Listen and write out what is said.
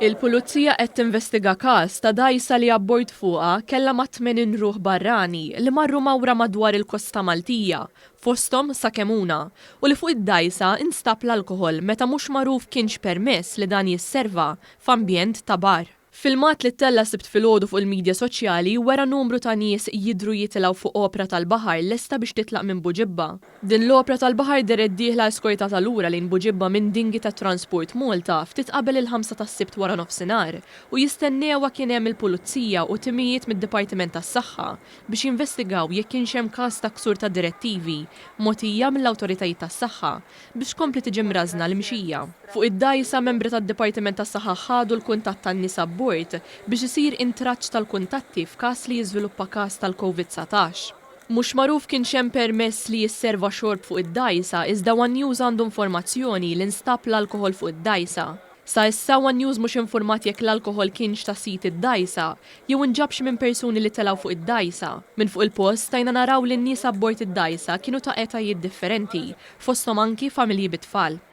Il-Pulizija qed tinvestiga każ ta' dgħajsa li abbord fuqha kellha mat-80 ruħ barrani li marru mawra madwar il-kosta Maltija, fosthom sa Kemmuna, u li fuq id-dgħajsa instab l-alkoħol meta mhux magħruf kienx permess li dan jisserva f'ambjent ta' bar. Filmat li ttella' Sibt filgħodu fuq il-midja soċjali wera numru ta' nies jidhru jitilgħu fuq opra tal-baħar lesta biex titlaq minn Buġibba. Din l-opra tal-baħar dehret dieħla eskortata lura lejn Buġibba minn dinghy ta' Transport Malta ftit qabel il-ħamsa tas-Sibt waranofsinhar u jistennewha kien hemm il-Pulizija u timijiet mid-Dipartiment tas-Saħħa biex jinvestigaw jekk kienx hemm każ ta' ksur ta' direttivi mogħtija mill-awtoritajiet tas-saħħa biex tkompli tiġi mrażżna l-imxija. Fuq id-dgħajsa, membri tad-Dipartiment tas-Saħħa ħadu l-kuntatt tan-nies abbord biex isir intraċċ tal-kuntatti f'każ li jiżviluppa każ tal-Covid 19. Mhux magħruf kienx hemm permess li jisserva xorb fuq id-dgħajsa iżda one News għandu informazzjoni li nstab l-alkoħol fuq id-dgħajsa. Sa issa one News mhux infurmat jekk l-alkoħol kienx ta' sid id-dgħajsa jew inġabx minn persuni li telgħu fuq id-dgħajsa. Minn fuq il-post stajna naraw li n-nies abbord id-dgħajsa kienu ta' etajiet differenti, fosthom anki familji bit-tfal.